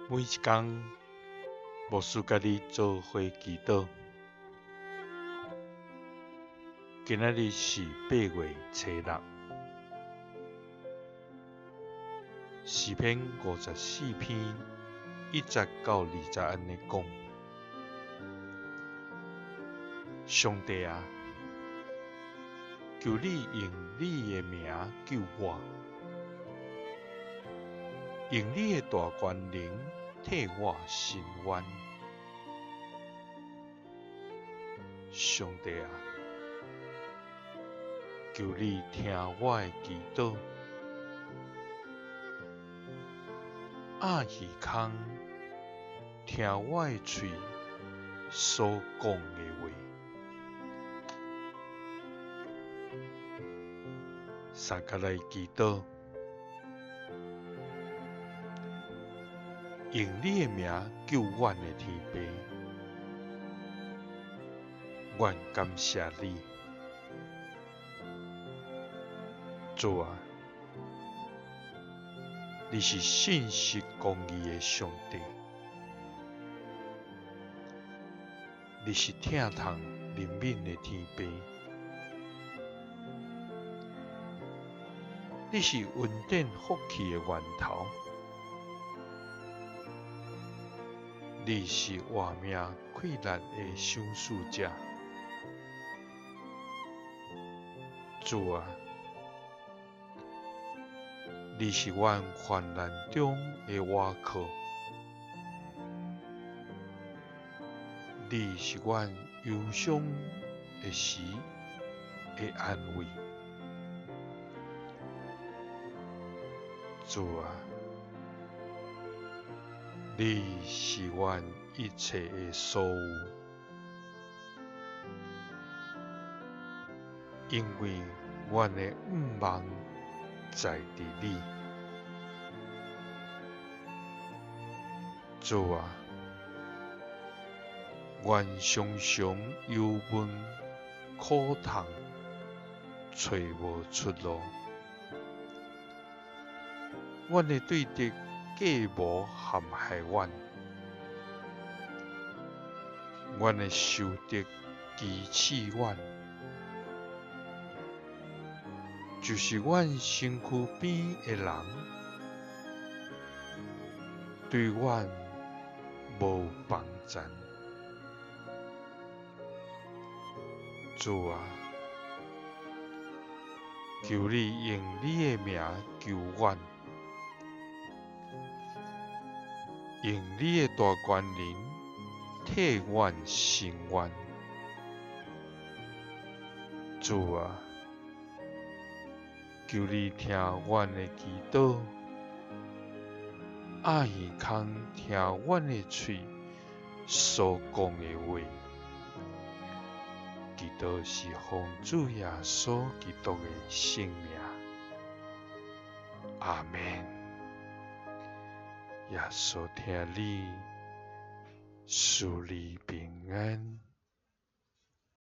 每一工，牧師佮你做伙祈禱。今仔日是8月初6，詩篇54篇1節到2節按呢講：上帝啊，求你用你的名救我，用你的大權能替我伸冤。上帝啊，求你聽我的祈禱，掩耳孔聽我的喙所講的話。三跤來祈禱，用你的名救阮的天父，阮感謝你。主啊，你是信實公義的上帝，你是疼痛憐憫的天父，你是恩典福氣的源頭，你是活命氣力的賞賜者。主啊，你是阮患難中的倚靠，你是阮憂傷的時的安慰。主啊，你是阮一切的所有，因為阮的向望在佇你。主啊，阮常常憂悶苦痛，揣無出路。阮的對敵計謀陷害阮，阮的仇敵譏刺阮，就是阮身軀邊的人，對阮無幫贊。主啊，求你用你的名救阮，用你的大權能替阮伸冤。主啊，求你聽阮的祈禱，掩耳孔聽阮的喙所講的話。祈禱是奉主耶穌基督的聖名。阿們。耶穌疼你，賜你平安。